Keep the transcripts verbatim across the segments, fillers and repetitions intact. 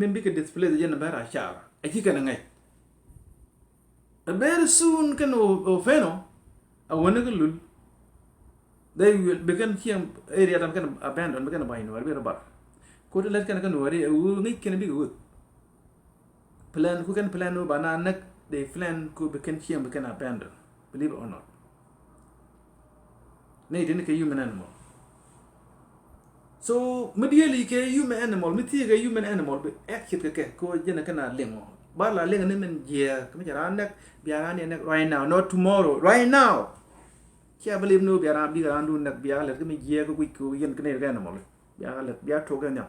Min bikɛ displace jɛn a bɛ ra car a ci kɛn a ŋäc. A very soon kɛn o feno a wä ni kɛ lul. They will bi kɛn cieŋ area dan kɛn abandon bi kɛn a ba̱ny nuɔri bi rɔ bar. Ko ti lɛt kɛn kɛn nuɔri a wä ŋäc kɛn bikɛ wä. Plan ku kɛn plan wä ba na näk de plan ku bi kɛn cieŋ bi kɛn abandon. Believe it or not. Nɛ itini kɛ human animal. So mi dieli kɛ human animal, mi thiɛ kɛ human animal bi ɛk cit kɛ kɛ ko jɛn kɛ na liŋ ɔ. Ba la liŋ ni min jiɛ kɛ mi cɛ ran nɛk bia ran ni nɛk right now, not tomorrow, right now. Cia believe no bia ran bi ran du nɛk bia lɛt kɛ mi jiɛ kɛ wic kɛ yɛn kɛ ni kɛ animal bia lɛt bia tok kɛ nyam.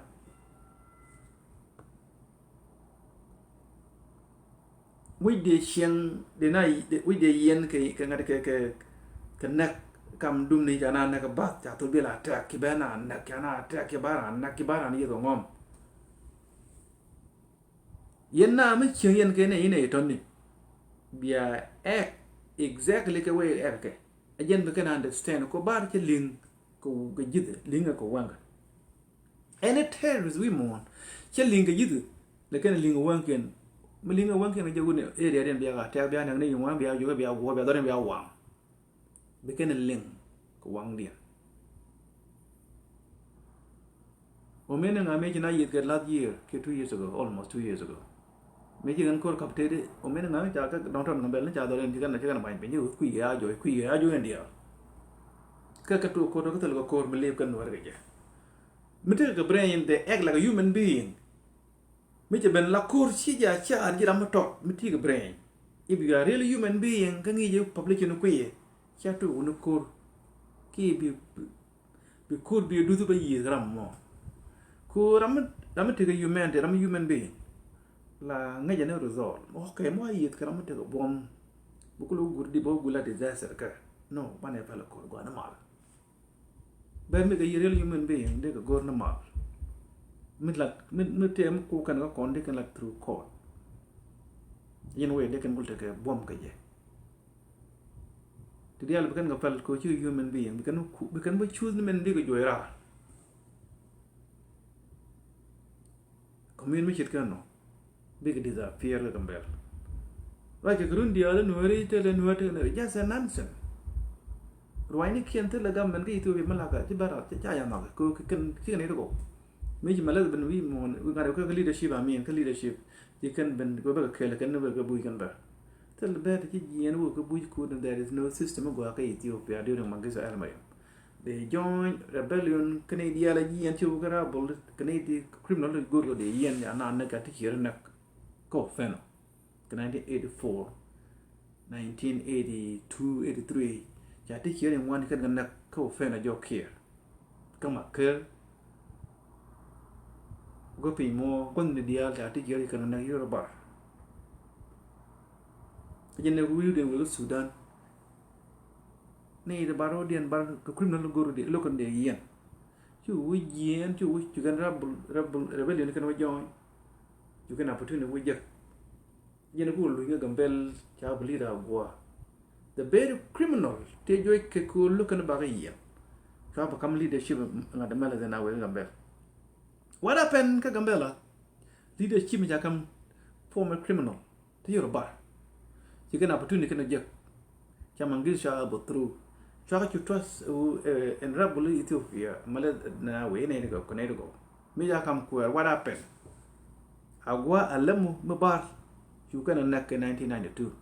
Wi̱cdɛ cieŋ dee na wi̱cdɛ yiɛn kɛ kɛ ŋa̱t kɛ kɛ kɛ näk kam dum ni ca na näk bath ca thol biɛl a tɛk ki bɛ na näk ca na tɛk ki ba na näk ki ba na ni yeth ŋɔm. Yɛn na mi cieŋ yɛn kɛ nɛ inɛ itɔn ni bia ɛk exactly kɛ wee ɛk kɛ a jɛn bi kɛn understand ko bar cɛ liŋ kɛ ji̱th liŋ kɛ waŋ kɛ. Any terrorist wi̱i̱ muɔ̱ɔ̱n cä li̱ŋ kɛ ji̱th. Lɛ kɛn li̱ŋ kɛ wäŋkiɛn mi li̱ŋ kɛ wäŋkiɛn kɛ jɛ wun area diɛn bia ka tɛk bia näk ni ŋuan bia juɔk bia guɔ bia dhɔr bia waŋ. Bi kɛn li̱ŋ kɛ waŋdiɛn. Ɔ mɛn ni ŋa mëë ci na yieth kɛ last year kiɛ two years ago, almost two years ago. Mëë ci kɛn ko̱r kap tëëdi ɔ mɛn ni ŋa ca kɛ dɔ̱ŋ tɔn kɛ bɛl ni ca dhɔr in ci kɛn ci kɛn ba̱ny piny ci kui̱ kɛ a jɔy kui̱ kɛ a jɔy in diaal. Kɛ kɛ tuɔk ko̱r tɔk kɛ thil kɛ ko̱r mi lip kɛ nuɔr kɛ jɛ. Mi tekɛ kɛ brain, they act like a human being. Mi cɛ ben la ko̱r ci jɛ a car ji̱ ram mi tɔt mi tekɛ brain. If you are really human being kä ŋi̱i̱c jɛ population kui̱ ca tuɔk wuni ko̱r. Ki bi bi ko̱r bi duth bä yiëë ram mɔ. Ku ram mi ram mi tekɛ humanity, ram mi human being. La ŋäcɛ ni result. Okay, mɔ a yiëth kɛ ram mi tekɛ buɔm. Bi kul wä gur di bä wä gula disaster kɛ. No, banɛ pɛl ko̱r gɔaa ni mal. Bɛr mi kɛ yi real human being dee kɛ go̱r ni mal. Mi lak mi mi tëë mi ku kɛn kä kɔn dee kɛn lak through court. Yin wee dee kɛn kul tekɛ buɔm kɛ jɛ. Ti diaal bi kɛn kɛ pɛl kɛ ci human being bi kɛn bi ku bi kɛn bä choose ni mɛn bi kɛ juɔc raar. Community mi ce̱tkɛ nɔ bikɛ disappear kɛ Gambɛl. Ruac kɛ kɛ run diaal nuɔ̱ɔ̱ri tëlɛ nuɔ̱ɔ̱ri tëlɛ just a nonsense. Ruacni kiɛn thilɛ government kä Ethiopia mi laka ci bɛ rat ca ca ya nhɔk kɛ kɛ kɛn ci kɛn i̱ ti kɔ. Mi ci malɛth ben wi̱i̱ muɔ̱ɔ̱n wi̱i̱ ŋa̱t kɛ kɛ leadership, I mean kɛ leadership ci kɛn ben kɛ bɛ kɛ kɛl kɛn bɛ kɛ buc kɛn bɛ. Thil bɛ ti ci jiɛn wä kɛ buc kun, there is no system mi gɔaa kä Ethiopia during Mengistu Haile Mariam. They join rebellion kɛnɛ diaal a jiɛn ci wä kɛ rebel kɛnɛ di criminal go̱r kɛ di yɛn ya na näk a ti cier näk kä Ofeno. Kɛ nineteen eighty-four, nineteen eighty-two, eighty-three ca ti cier in wan kɛn kɛ näk kä Ofeno jɔk kiɛ. Kä ma ker go̱ piny mɔ gua̱n ni diaal ca ti cier kɛn kɛ näk yɔr bar. Kä jɛ näk wi̱i̱ den wek Sudan. Ni ti bar wä diɛn bar kɛ criminal go̱r di lo̱k kɛn dee yiɛn. Cu wi̱c jiɛɛn cu wi̱c cu kɛn rebel, rebel, rebellion kɛn wä join. Cu kɛn opportunity wä jek. Jɛn ku luny kɛ Gambɛl ca bi leader a guɔ. The very criminal ti juɔc kɛ ku lo̱k kɛn bak yiɛn. Ca bi kam leadership ŋa̱t mɛlɛ thin a wek Gambɛl. What happened kä Gambɛl a leadership mi ca kam former criminal. Ti yɔr bar. Ci kɛn opportunity kɛn jek. Ca Mengistu ca bä through. Cua kä cu trust, uh, uh, in rebel Ethiopia. Malɛ na wee nɛ ni kɔ, kɔ nɛ ni kɔ. Mi ca kam kuɛɛr, what happened? Agua̱ Alemu mi bar. Cu kɛn näk kɛ nineteen ninety-two.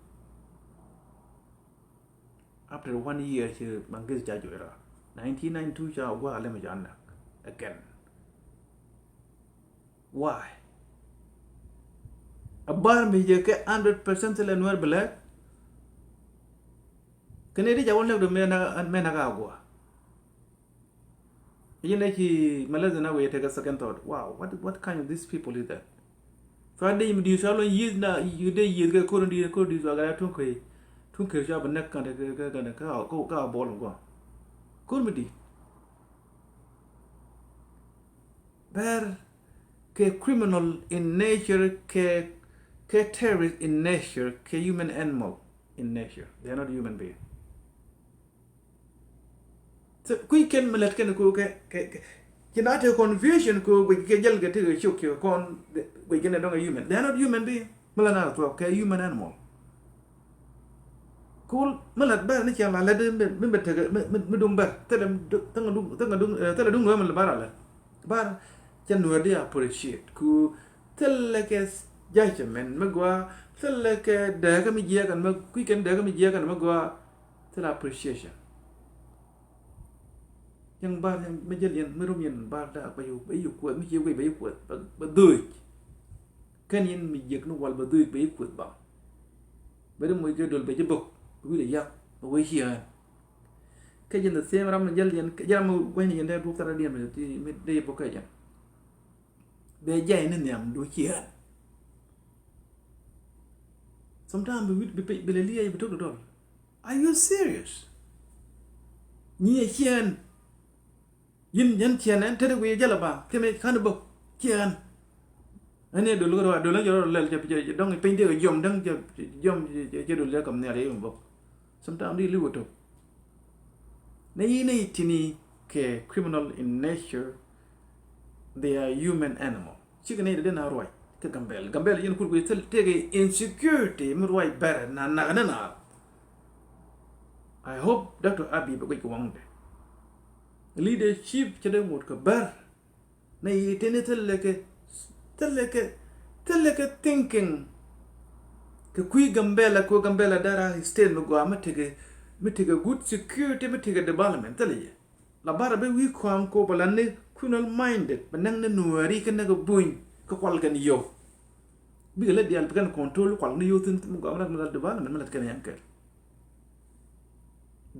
After one year ci Mengistu ca juɔc raar. Nineteen ninety-two ca Agua̱ Alemu ca näk again. Why? A bar mi jɛ kɛ hundred percent thilɛ Nuɛr bi lɛk. Kɛn ɛ di ca wä lɛk dɔ mɛ na, mɛ na ka Agua̱. I̱ nɛ ci Malɛth na wee tekɛ second thought. Wow, what, what kind of these people is that? Cua dee mi di cua luɔny yieth na, yieth dee yieth kɛ kor in di, kor in di cua gɛrɛ tuŋ kɛ, tuŋ kɛ cua bi nɛk kɛn kɛ, kɛ, kɛ, kɛ, kɛ, kɛ a bɔl in guɔ. Kor mi di. Bɛr kɛ criminal in nature, kɛ, kɛ terrorist in nature, kɛ human animal in nature. They are not human being. So kui̱ kɛn mi lät kɛn ko kɛ, kɛ, kɛ, Ina te confusion ko guic kɛ jäl kɛ tekɛ cok kɛ kɔn guic kɛ nɛ dɔŋ ɛ human. They are not human being. Mi la na thuɔk kɛ human animal. Kul mi la bɛr ni cɛ la lɛ mi mi tekɛ mi mi duŋ bɛr thilɛ duŋ thilɛ duŋ thilɛ duŋ mi la bɛr a lɛ bɛr cɛ nuɛ di appreciate ku thilɛ kɛ judgment mi gua thilɛ kɛ dɛɛkä mi jiɛkɛn mi kui̱ kɛn dɛɛkä mi jiɛkɛn mi gua thilɛ appreciation. Yɛn bar yɛn mi jäl yɛn mi rom yɛn bar da ba yuk ba yuk kuɛth mi ci wei ba yuk kuɛth ba dhööc. Kɛn yɛn mi jiɛk ni wal ba dhööc ba yuk kuɛth ba. Ba di moc kɛ dol ba ci bok ba wi̱i̱ la yak ba wei ci ɣän. Kɛ jɛn the same ram mi jäl yɛn kɛ jɛn ram mi gua̱cni yɛn dee duɔk thara diɛn mi dee bok kɛ jɛn. Bɛ jay ni nhiam du ci ɣän. Sometimes bi wit bi pec bi lɛ liɛc bi tok dɔdɔl. Are you serious? Nyi ɛ ciɛn. Yin yɛn ciɛn ɛn te de wi̱i̱ jälɛ ba kɛ mi ka̱n bok ciɛn. Ɛn ni dol kɛ rɔ dol ni jɛ rɔ lɛl cɛ dɔŋ piny dee kɛ jiɔm däŋ cɛ jiɔm cɛ dol jɛ kɛm nhial yɛ mi bok. Sometimes di li̱w tok. Ni yi ni tini kɛ criminal in nature. They are human animal. Cikɛ ni dee na ruac kɛ Gambel. Gambel yɛn kur kui̱ thil tëëkɛ insecurity mi ruac bɛrɛ na nak ni na. I hope Doctor Abiy bɛ guic kɛ waŋdɛ. Leadership cɛ dee ŋot kɛ bɛr. Na yi tini thilɛ kɛ thilɛ kɛ thilɛ kɛ thinking. Kɛ kui̱ Gambela kɛ Gambela dara state mi gɔaa mi tekɛ mi tekɛ good security mi tekɛ development thilɛ yɛ. La barɛ bɛ wi̱i̱ kɔaŋ ko bɛ la ni criminal minded bɛ näk ni nuääri kɛ näk buny kɛ kual kɛn yio̱w. Bikɛ lät diaal bi kɛn control kual ni yio̱w thin mi gɔaa mi lat mi lat development mi lat kɛn yɛn kɛl.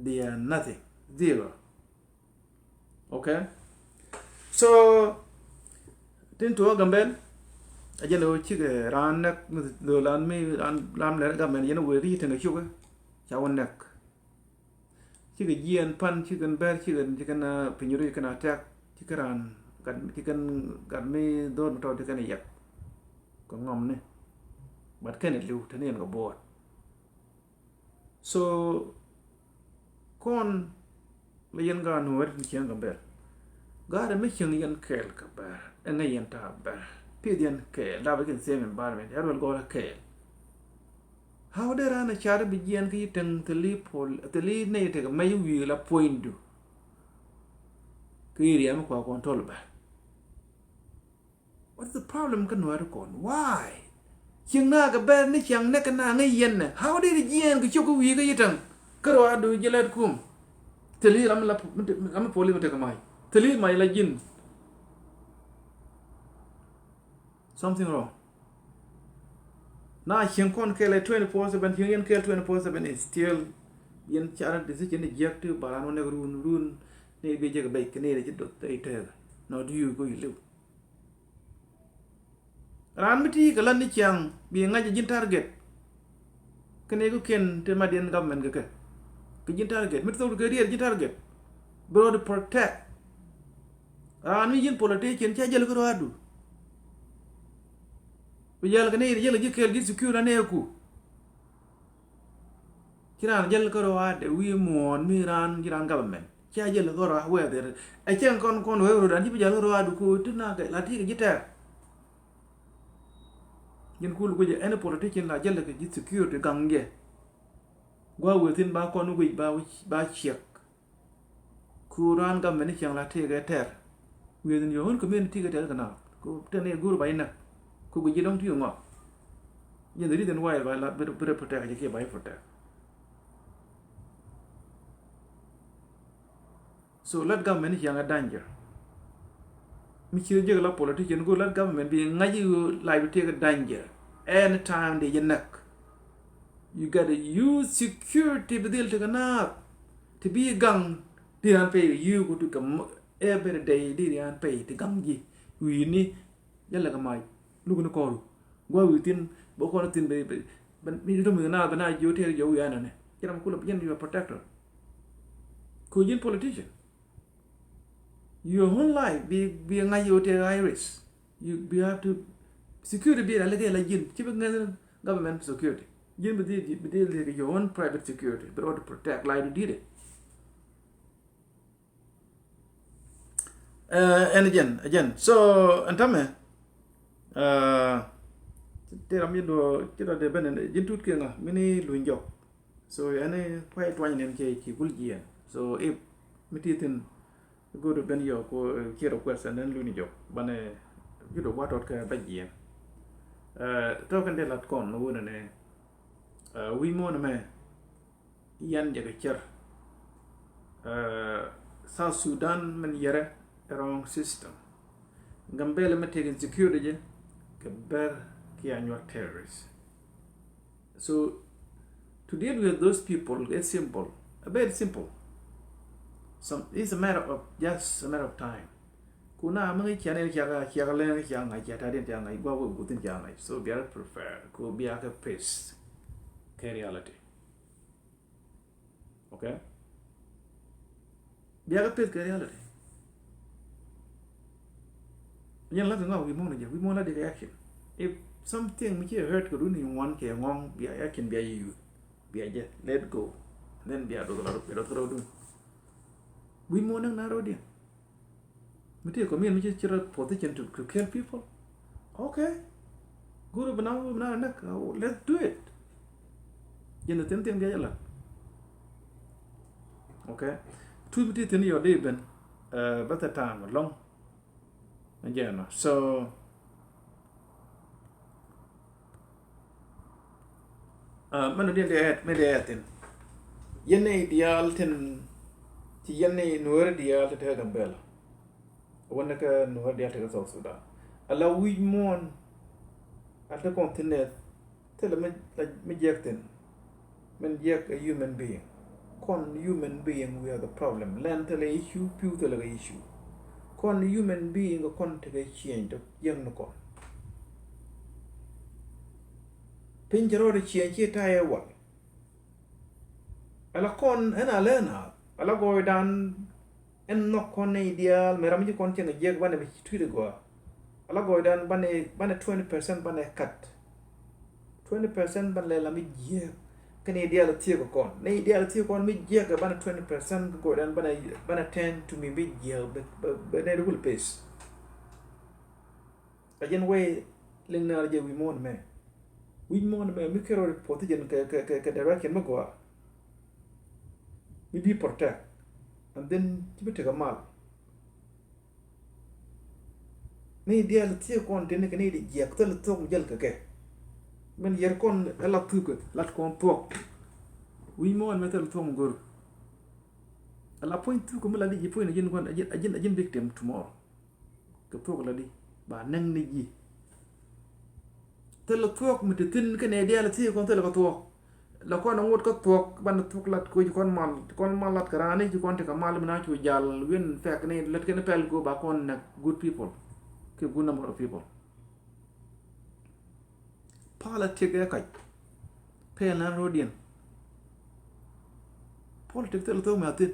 They are nothing. Zero. Okay. So tin tuɔɔk Gambel a jɛn ɣöö cikɛ raan näk mi dhol an mi raan lam lɛr Gambel yɛn wëë ri teŋɛ cukɛ ca wä näk. Cikɛ jiɛɛn pan cikɛn bɛr cikɛn cikɛn piny ri cikɛn a tɛk cikɛn raan gat cikɛn gat mi dhol mi tɔt cikɛn yɛk. Kɛ ŋɔm ni bat kɛn ɛ liw te ni yɛn kɛ buɔɔt. So kɔn la yɛn gaat nuɔɔri tin cieŋ kɛ bɛr. Gaat mi cieŋ yɛn kɛɛl kɛ bɛr ɛŋɛ yɛn ta̱a̱ bɛr pi̱th yɛn kɛɛl dap ikin same environment yar wel gɔɔrɛ kɛɛl. How dee raan a car bi jiɛn kä yi teŋ thili pol thili nɛy tekɛ mɛc wi̱i̱ la puɔ̱nydu. Kä yi riɛm kua kɔn tɔl bɛr. What's the problem kä nuääri kɔn? Why? Cieŋ na kɛ bɛr ni ciaŋ nɛk kɛ na ŋäc yɛn nɛ. How did jiɛɛn kɛ cok kä wi̱i̱ kä yitäŋ? Kä rɔa du jɛ lɛt kum. Thili ram la ram poli mi tekɛ mac. Thili mac la ji̱n. Something wrong. Na cieŋ kɔn kɛɛl twenty four seven cieŋ yɛn kɛɛl twenty four seven is still yɛn cara decision ni jiɛk ti ba ran wä nɛk run run ni bi jek bɛc kɛ ni rɛ ci doth tɛy tɛɛk. Nɔ di yuc kɔ yi liw. Raan mi ti kɛ lat ni ciaŋ bi ŋa̱c ji̱n target. Kɛn iku kiɛn ti ma diɛn government kɛ kɛ kɛ ji̱n target mi ti thok kɛ riɛt ji̱n target. Bi rɔɔd protect. Raan mi ji̱n politician ca jäl kɛ rɔɔdu. Bi jäl kɛ ni ji̱ jäl ji̱ kɛɛl ji̱ secure na nɛɛku. Ci raan jäl kä rɔɔdɛ wi̱i̱ muɔ̱ɔ̱n mi raan ci raan government. Cia jäl kä rɔɔd whether ɛ cɛŋ kɔn kɔn wee rɔɔdan ci bi jäl kä rɔɔd ku ti na kɛ la ti kɛ ji̱ tɛr. Ji̱n kul guic any politician la jäl kɛ ji̱ security gaŋ jɛ. Gua̱a̱ wee thin ba kɔn wi̱c ba ba ciɛk. Ku raan government ni cieŋ la tëëkɛ tɛr. Within your own community kɛ tɛr kɛ na ku tɛn i̱ go̱o̱r ba inɛ. Ku guic ji̱ dɔ̱ŋ ti ŋɔak. Yɛn the reason why ba la bi rɛ protect ji̱ kiɛ ba i̱ protect. So lat government ni cieŋ a danger. Mi ci jek la politician go̱o̱r lat government bi ŋa̱c i̱ ɣöö life bi tëëkɛ danger. Anytime dee jɛ näk. You gotta use security bi dhil tekɛ naath. Ti bi gaŋ di ran pay you go to come every day di ran pay ti gaŋ ji. Wi̱i̱ni jɛ lɛ kɛ mac luk ni kɔru. Gua wi̱i̱ thin bä kɔn thin bä bä mi dum na bä na jiö tëë jiö wi̱i̱ anɛ nɛ. Jɛ ram kulɛ jɛn your protector. Ko ji̱n politician. Your whole life bi bi ŋa̱c jiö tëë high risk. You bi have to security bi ra lɛ kɛ la ji̱n ci bi ŋäth government security. Ji̱n bi dhil bi dhil dhil your own private security bi rɔ to protect life di did it. Ɛn jɛn, jɛn. So ɛn tamɛ, ti ram yɛ duɔ ci dɔ dee ben ji̱n tut kiɛ ŋa mini luny jɔk. So ɛn kuay tuany nin kiɛ ci gul jiɛn. So if mi ti thin good ben yɔ ko kiɛ request and then luny jɔk banɛ ji̱ dɔ wa tɔt kɛ ba jiɛn. Tɔk kɛn dee lat kɔn wunɛ ni wi̱i̱ muɔ̱ɔ̱n mɛ. Yan jɛ kɛ cär. South Sudan min yɛrɛ wrong system. Gambela mi tek insecurity jɛ kɛ bɛr kiɛ Anyuak terrorist. So to deal with those people it's simple, a very simple. Some, it's a matter of just a matter of time. Kuna mi ŋi̱ cian in ciak ciak lɛn ciak ŋa̱c ciak ta̱diɛn ciak ŋa̱c gua̱ wek guthin ciak ŋa̱c. So bia kɛ prepare ko bia kɛ face kɛ reality. Okay. Bia kɛ face kɛ reality. Nyɛn la kɛ ŋɔak wi̱i̱ muɔ̱ɔ̱n jɛ wi̱i̱ muɔ̱ɔ̱n la di kɛ action. If something mi ci hurt kɛ duni ŋuan kɛ ŋɔŋ bia action bia yi yuth bia jɛ let go. Then bia dɔth la bia dɔth kɛ rɔɔdun. Wi̱i̱ muɔ̱ɔ̱n näk na rɔɔdiɛn. Mi ti community mi ci ci rɔ position to, to kill people. Okay. Guru bina bina näk. Let's do it. Jɛn the same thing bia jɛ la. Okay. Tu mi ti thin yɔ di ben. Bä the time along. Jɛn so. Mɛn diɛn di ɛt mi di ɛt thin. Yɛn ni diaal thin. Ci yɛn ni nuɔri diaal ti tekɛ Gambela. Wän ni kä nuɔri diaal tekɛ South Sudan. Ala wi̱i̱ muɔ̱ɔ̱n. Ala ti kɔn thin nɛ thilɛ mi jiɛk thin. Min jiɛk a human being. Kɔn human being we are the problem. Lɛn thilɛ issue, piu thilɛ kɛ issue. Kɔn human being kɛ kɔn tekɛ change tɔ jiɛk ni kɔn. Piny cɛ rɔɔdɛ ciɛŋ ci tayɛ wal. Ala kɔn ɛn a lɛ naath ala gɔɔydan. Ɛn nhɔk kɔn nɛy diaal mɛ ram mi ci kɔn cieŋ jiɛk banɛ bi tui̱t a gɔaa. Ala gɔɔydan banɛ, banɛ twenty percent banɛ kat. Twenty percent banɛ lɛ la mi jiɛk. Kɛ nɛy diaal a thiek kɛ kɔn, nɛy diaal a thiek kɔn mi jiɛk kɛ banɛ twenty percent kɛ gɔɔydan banɛ, banɛ ten to mi bi jiɛk bɛ, bɛ, bɛ nɛy di wul pes. A jɛn wee liŋ nɛɛr jɛ wi̱i̱ muɔ̱ɔ̱n mɛ. Wi̱i̱ muɔ̱ɔ̱n mɛ mi kɛ rɔ report jɛn kɛ, kɛ, kɛ, kɛ direction mi gɔaa. Mi bi protect. And then ci bi tekɛ mal. Ni diaal thiek kɔn tini kɛ ni di jiɛk thil thuɔk mi jäl kɛ kɛ. Min yɛr kɔn ɛ la thuk lat kɔn thuɔk. Wi̱i̱ muɔ̱ɔ̱n mɛ thil thuɔk mi go̱r. Ɛ la puɔ̱ny thuk mi la di ji̱ puɔ̱ny ni ji̱n kɔn a ji̱n, a ji̱n, a ji̱n victim tomorrow. Kɛ thuɔ̱k la di ba näk ni ji̱. Thilɛ thuɔ̱k mi te thi̱n kɛnɛ diaal thi̱n kɔn thilɛ kɛ thuɔ̱k. La kɔn ŋot kä thuɔ̱k banɛ thuɔ̱k lat koc kɔn mal, kɔn mal lat kɛ raan ni ci kɔn tekɛ mal mi na cu jal wi̱n fɛk ni lät kɛn pɛl go̱o̱ ba kɔn näk good people. Kɛ good number of people. Politics ɛ kac. Pɛl nan rɔ̱diɛn. Politics thil thok mɛ a thin.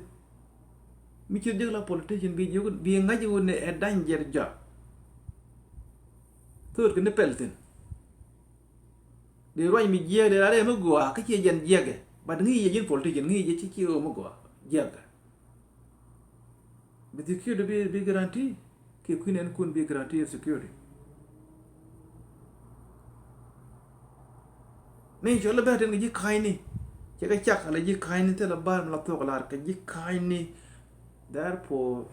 Mi ci jek la politician bi jiök bi ŋa̱c wun ni ɛ danger job. Thot kɛ ni pɛl thin. Di ruac mi jiɛk di rarɛ mi gɔaa kä ciɛ jɛn jiɛkɛ. But ŋi̱i̱c jɛ ji̱n politician ŋi̱i̱c jɛ ci ci ɣöö mi gɔaa jiɛkɛ. Bi security bi, bi guarantee. Kiɛ kui̱n ɛn kun bi guarantee security. Ni cɔl bɛ ten kɛ ji̱ ka̱nyni. Cɛ kɛ cak ala ji̱ ka̱nyni thilɛ bar mi la thuɔk lar kɛ ji̱ ka̱nyni. Therefore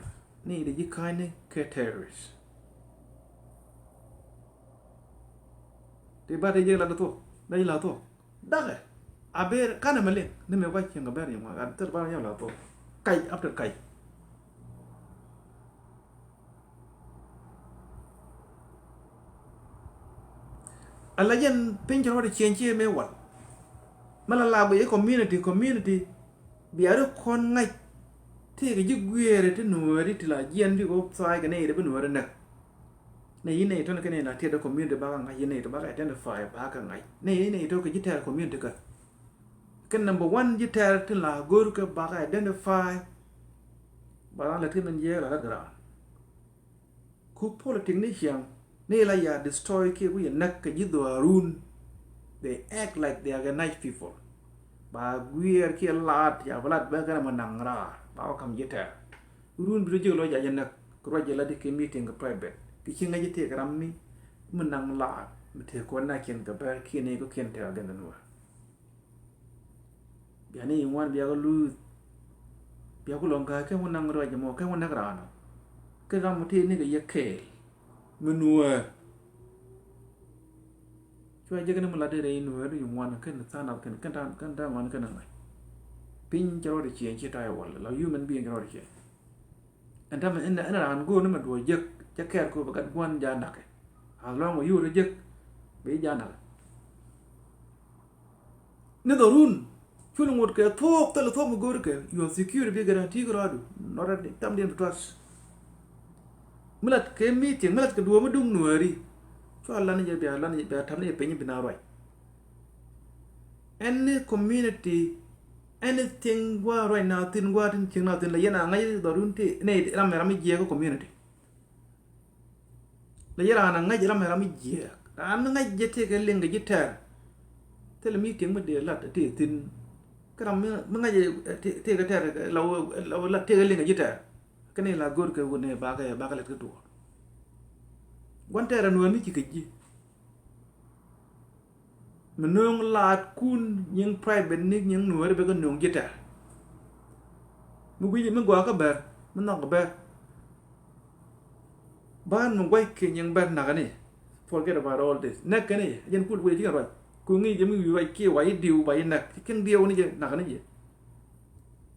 ni di ji̱ ka̱nyni kɛ terrorist. Ti ba ti ji̱ la thuɔk, la ji̱ la thuɔk. Dakɛ a ber kanɛ mɛ liŋ ni mɛ gua̱c cieŋ kɛ ber yɛn ŋuan a thil ba yɛn la thok kac after kac. Ala jɛn piny cɛ rɔɔdɛ cieŋ ciɛ mɛ wal. Mɛ la la guic i̱ community, community bia ri kɔn ŋa̱c. Tëëkɛ ji̱ guiɛɛrɛ ti nuɔɔri ti la jiɛn bi kɛ wä tha̱a̱c kɛ nɛy ti bi nuɔɔri näk. Nɛ yi nɛy tɔn kɛ nɛy la tiɛt community bakɛ ŋa̱c yi nɛy tɔn bakɛ identify bakɛ ŋa̱c nɛ yi nɛy tɔn kɛ ji̱ tɛɛr community kä. Kɛ number one ji̱ tɛɛr tin la go̱r kɛ bakɛ identify. Ba ran lɛ ti min jiɛ la lɛ gra. Ku politic ni ciaŋ ni la ya destroy kiɛ ku yɛ näk kɛ ji̱ dhuaarun. They act like they are nice people. Ba guiɛɛr kiɛ laat ya ba laat bɛ kɛn mɛ naŋ raar ba wä kam ji̱ tɛɛr. Run bi rɔ ji̱ lɔ ja ji̱ näk. Kɛ ruac jɛ la di kɛ meeting kɛ private. Kɛ ci ŋäc tëë kɛ ram mi, mi naŋ laar mi tëë kɔn na kiɛn kɛ bɛr kiɛn ni kɔ kiɛn tëë against the Nuer. Bia ni ŋuan bia kɛ luth. Bia ku lɔŋ gaa kɛ wä naŋ ruac jɛ mɔ kɛ wä näk raan ɔ. Kɛ ram mi tëë ni kɛ yɛ kɛɛl mi Nuer. Cua jek ni mi la derɛ i̱ Nuer i̱ ŋuan kɛn than up kɛn kɛn than kɛn than ŋuan kɛn ŋa̱c. Piny cɛ rɔɔdɛ ciëŋ ci ta̱a̱ i̱ wal la human being cɛ rɔɔdɛ ciëŋ. Ɛn täämɛ ɛn ɛn raan go̱o̱r ni mɛ duɔ̱ɔ̱c jek cɛ kɛɛr kop ɛ gat gua̱n ja̱a̱n da̱kɛ. As long as yio̱o̱t ɛ jek bi ja̱a̱n da̱kɛ. Ni dhɔrun cul ŋot kɛ thuɔ̱k thilɛ thuɔ̱k mi go̱o̱ri kɛ you are secure bi guarantee kɛ rɔɔdu. Nɔrɛ tamdiɛn bi tuas. Mi lat kɛ meeting mi lat kɛ duɔ̱ɔ̱p mi duŋ Nuääri. Cua lan jɛ bia lan jɛ bia tam ni jɛ piny bi na ruac. Any community, anything gua ruac na thin gua tin cieŋ na thin la yɛn a ŋa̱c dhɔrun ti ni ram ram mi jiɛk community. La yɛ raan a ŋa̱c ram ɛ ram mi jiääk. Raan mi ŋa̱c jɛ tëëkɛ liŋ kɛ ji̱ tɛr. Thilɛ mi tiɛŋ mi dee lat a tëë thi̱n. Kä ram mi ŋa̱c tëëkɛ tɛr la wä lat tëëkɛ liŋ kɛ ji̱ tɛr. Kä ni la go̱r kɛ wun ɛ bakɛ bakɛ lɛt kä duɔ̱ɔ̱r. Gua̱n tɛr a nuɔ̱ɔ̱n mi ci kɛ ji̱. Mi nööŋ laatkun nyiŋ private ni nyiŋ Nuääri bɛ kɛ nööŋ ji̱ tɛr. Mi gui̱c mi gɔaa kä bɛr mi nhɔk bɛr. Bär mi gua̱c kiɛ nyiŋ bär nakä ni. Forget about all this. Näk kɛn i̱ jɛn kul wee ji̱ kɛn ruac. Ku ŋi̱i̱c jɛ mi wi̱i̱ ruac kiɛ wa ji̱ diw ba ji̱ näk. Cieŋ diɛw ni jɛ nakä ni jɛ.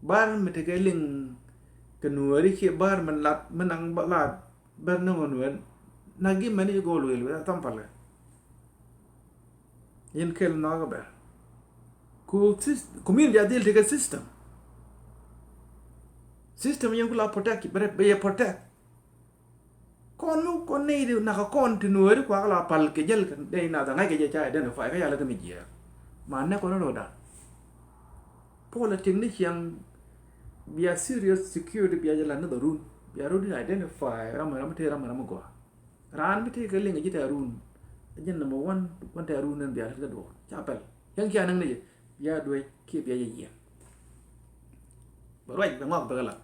Bär mi tekɛ liŋ kɛ Nuääri kiɛ bär mi lat mi naŋ lat bär ni ŋɔ Nuääri. Näk ji̱ mɛn ji̱ gɔɔl weel wee tham palkɛ. Yɛn kɛl nhɔakä bɛ. Ku community a dhil tekɛ system. System yɛn ku la protect bɛ yɛ protect. Kɔn mi kɔn ni di nakä kɔn ti Nuääri kuak la pal kɛ jäl kɛ dee nath a ŋa̱c kɛ jɛ ca identify kä yalä kä mi jiɛɛk. Ma nɛ kɔn rɔ dan. Politics ni ciaŋ bia serious security bia jɛ la ni dhɔrun bia rɔ di identify ram ram te ram ram gɔaa. Raan mi tëëkɛ liŋ a ji̱ tɛ̈run. A ji̱n number one, one tɛ̈run ɛn bia lät kä duɔ̱ɔ̱r. Ca pɛl. Yɛn kia näŋ ni jɛ. Bia duec kiɛ bia jɛ yiɛn. Bɛ ruac bɛ ŋɔak bɛ kɛ lath.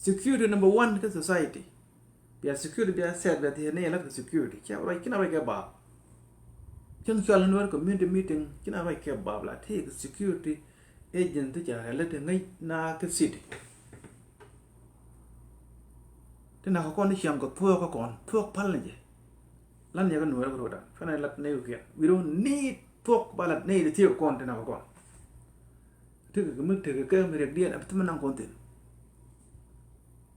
Security number one kä society. Bia security bia sɛt bia thiee ni jɛ lath kɛ security. Ca ruac kina ruac kɛ baap. Cäŋ cual ni wär community meeting kina ruac kɛ baap la tëëkɛ security. Agent ti ca rɛl ti ŋäc na kä city. Ti na kä kɔn ni ciaŋ kɛ thuɔɔk kä kɔn thuɔɔk pal ni jɛ. Lan yɛ kä nuɔɔr kä rodan fɛn a lat ni kiɛn. We don't need thuɔɔk ba lat ni ti thiek kɔn ti na kä kɔn. Ti kɛ mi ti kɛ kɛ mi riɛk diɛn a bi ti mi naŋ kɔn thin.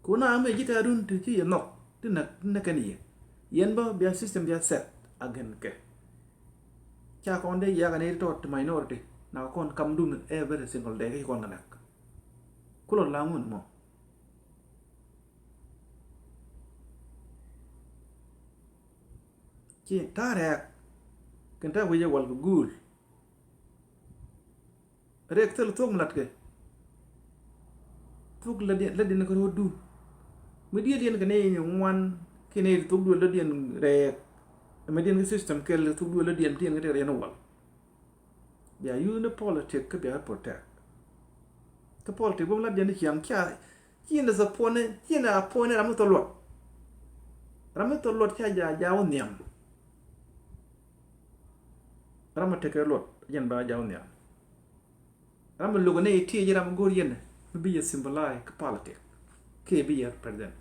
Ku na mi ji̱ tɛ̈run ti ci yɛ nhɔk ti na ti na kɛn yɛ. Yɛn bä bia system bia set again kɛ. Ca kɔn dee yak ni ti tɔt ti minority na kɔn kam dun every single day kä ci kɔn kɛ nak. Kulɔ la ŋun mɔ. Ci ta̱a̱ rɛɛk kɛn ta̱a̱ wecɛ wal kɛ guul. Rɛɛk thil thuɔ̱k mi latkɛ. Thuk la diɛn la diɛn kä ro̱o̱du. Mi diɛn diɛn kɛ ni ŋuan ki ni thuk duel la diɛn rɛɛk. Mi diɛn kä system kɛl thuk duel la diɛn tiɛn kä tɛr yɛn wal. Bia yuth ni politik kä bia protect. Kä politik bä mi la diɛn ni ciaŋ cia ci ni thɔ puɔni ci ni a puɔni ram mi thɔ luɔt. Ram mi thɔ luɔt cia ja ja wä nhiam. Ram mi tekɛ luɔt jɛn ba ja wä nhiam. Ram mi luk ni ti ji̱ ram mi go̱o̱r yɛn mi bi yɛ symbolize kä politik. Kiɛ bi yɛ represent.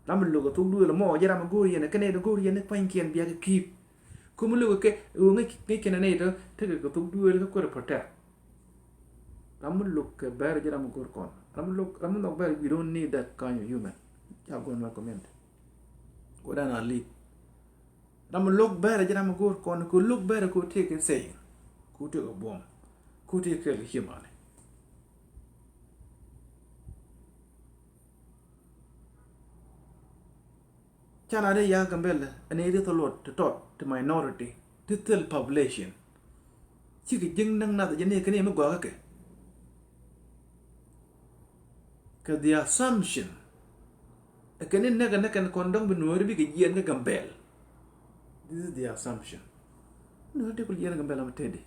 Ram mi luk thuk duëël mɔ ji̱ ram mi go̱o̱r yɛn kä ni go̱o̱r yɛn ni pua̱nykiɛn bia kɛ ki̱i̱p. Kum mi luk kɛ ɣöö ŋäc ŋäc kɛn ni tɔ tekɛ kɛ thuk duëël kä kuɛrɛ protect. Ram mi luk kɛ bɛr ji̱ ram mi go̱o̱r kɔn ram mi luk ram mi nhɔk bɛr we don't need that kind of human. Ca go̱o̱r ma community. Go̱o̱r dan a lead. Ram mi lo̱k bɛrɛ ji̱ ram mi go̱o̱r kɔn kɛ lo̱k bɛrɛ kɛ tëë kɛ sɛy kɛ tëë kɛ buɔ̱m kɛ tëë kɛ kɛ ciemani. Ca na dee yak Gambɛl ɛn ɛ ri thɔ luɔt ti tɔt ti minority ti thil population. Cikɛ ji̱ŋ näk nath jɛ ni kɛ ni mi gɔaa kä kɛ. Kɛ the assumption. Ɛ kɛn ni näk ɛ näk kɛn kɔn dɔ̱ŋ bi nuɔɔri bikɛ jiɛɛn kä Gambɛl. This is the assumption. Nuɔɔri dee kul jiɛɛn kä Gambɛl am tëëdi.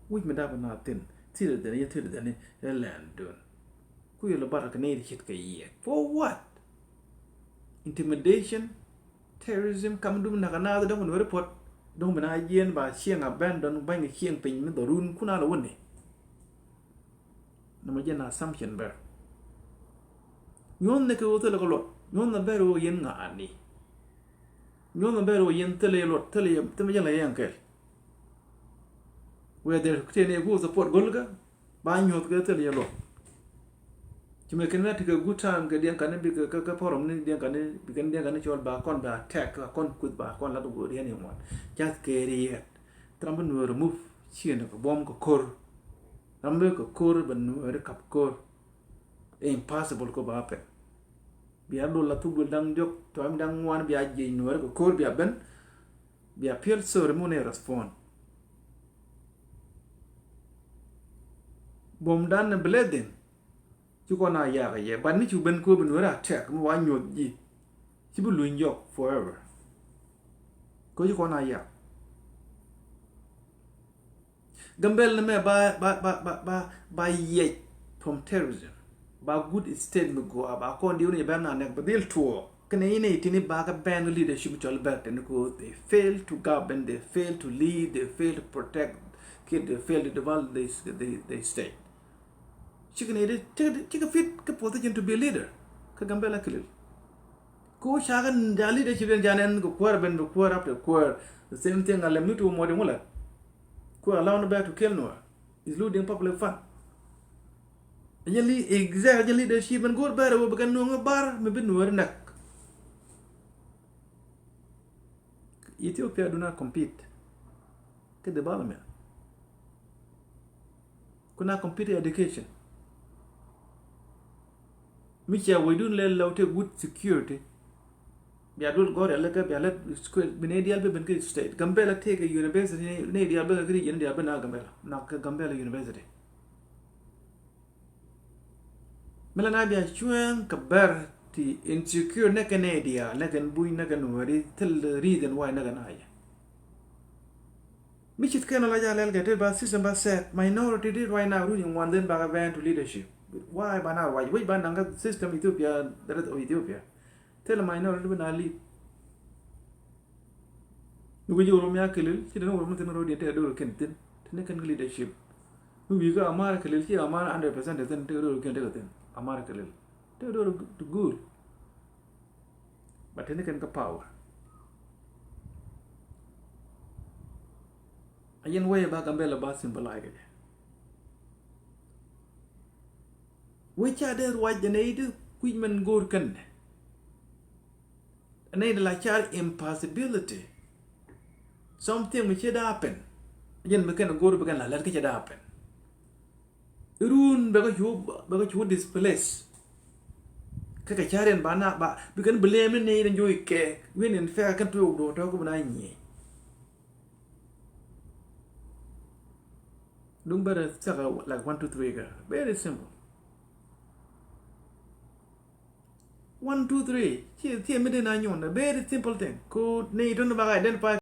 Wi̱c mi dap na thin. Thil dhɛn yɛ thil dhɛn yɛ lɛn dun. Ku yɛ lɛ bar kɛ nɛy ti ce̱tkɛ yiɛk. For what? Intimidation, terrorism, kam dum nak a naath dɔ̱ŋ nuɔ̱ri puɔ̱t. Dɔ̱ŋ bi na jiɛn ba cieŋ a bɛn dɔ̱ŋ ba̱ny kɛ cieŋ piny mi dhɔrun kun a lɛ wuni. Nɔmɔ jɛn assumption bɛr. Nyuɔ̱n ni kɛ ɣöö thilɛ kɛ luɔt. Nyuɔ̱n ni bɛr ɣöö yɛn ŋa̱a̱ni. Nyuɔ̱n ni bɛr ɣöö yɛn thilɛ yɛ luɔt, thilɛ yɛ, thilɛ jɛn la yɛn kɛl. Whether tëë ni ku support go̱lkä, ba nyuɔ̱th kɛ thil yɛ luɔt. Ci mɛ kɛn na ti kɛ good time kɛ diɛn kani bi kɛ, kɛ, kɛ forum ni diɛn kani, bi kɛn diɛn kani cɔl ba kɔn ba attack, ba kɔn kuth ba kɔn lat wä diɛn in wan. Just kɛ riɛt. Thil ram bi nuɔ̱ɔ̱r remove, ciɛ ni kɛ buɔm kɛ ko̱r. Ram bi kɛ ko̱r, bɛ nuɔ̱ɔ̱r kap ko̱r. Impossible kɔ ba pɛn. Bia dol la thuk duel da̱ŋ diɔk, tɔm da̱ŋ ŋuan bia jiɛc nuɔ̱ɔ̱r kɛ ko̱r bia ben. Bia piɛl, sorry, mi wun ɛ respond. Buɔ̱mdan ni bi lɛ dhin. Ci kɔn a yak yɛ, but ni cu ben ko bi nuɔ̱ɔ̱r attack mi wa nyuɔth ji̱. Ci bi luny jɔk forever. Ko ci kɔn a yak. Gambel ni mɛ ba, ba, ba, ba, ba, ba yɛc from terrorism. Ba good state mi gua, ba kɔn diw ni bɛn na nɛk ba dhil tuɔ. Kɛnɛ inɛ itini ba kɛ bɛn leadership cɔl bɛr tini ko they fail to govern, they fail to lead, they fail to protect kid, they fail to develop the, the, the state. Cikɛ ni di, cikɛ, cikɛ fit kɛ position to be a leader. Kɛ Gambela kilil. Ko cakɛ ja leadership den ja nɛn kɛ kuäär ben bi kuäär after kuäär. The same thing a lɛ mi tu mɔdi ŋulɛ. Ku allow ni bɛ to kill Nuer, including public fund. Jɛ li, exact, jɛ leadership in go̱o̱r bɛrɛ wä bi kɛ nuɔ̱ŋ bar mi bi Nuer näk. Ethiopia do not compete kɛ development. Ku na compete education. Mi cia wecdun lɛ lɔw te good security. Bia duel gɔr ya lɛ kɛ bia lɛ school bi ne dial bi ben kɛ state. Gambela te kɛ university ne dial ben kɛ region dial ben na Gambela. Na kɛ Gambela university. Mi la na bia cuɛŋ kɛ bɛr ti insecure nɛ kɛ ne dial nɛ kɛ buny nɛ kɛ nuɔri thil reason why nɛ kɛ na yɛ. Mi cit kɛn la ja lɛl kɛ ti ba system ba set minority di right now runi ŋuan then ba ka bɛn to leadership. Why ba na ruac wec ba naŋ ka system Ethiopia, the rest of Ethiopia. Thil minority bi na lead. Mi wi̱c Oromia kelil ci deni Oromia thin road yɛ te doro ken thin tini ken ki leadership. Mi wi̱c ka Amara kelil ci Amara hundred percent thin te doro ken te thin Amara kelil te doro to good. But tini ken ka power. A yɛn wee ba Gambela ba symbolize kɛ jɛ. Wee ca dee ruac jɛ nɛy di kui̱c mɛn go̱o̱r kɛn nɛ. Nɛy di la car impossibility. Something mi ci daa pɛn. Jɛn mi kɛn go̱o̱r bi kɛn la lɛt kä ci daa pɛn. Irun bɛ kä cu, bɛ kä cu displace. Kä kɛ car yɛn ba na ba bi kɛn blame ni nɛy di njoy kɛ win in fact kɛn tuɔɔk duɔ̱ɔ̱k tɔ̱ kä bi na nyiey. Duŋ bɛ rɛ thiakä like one, two, three kä. Very simple. One, two, three. Ci thiɛ mi den a nyuɔn. Very simple thing. Ko ni itun ba identify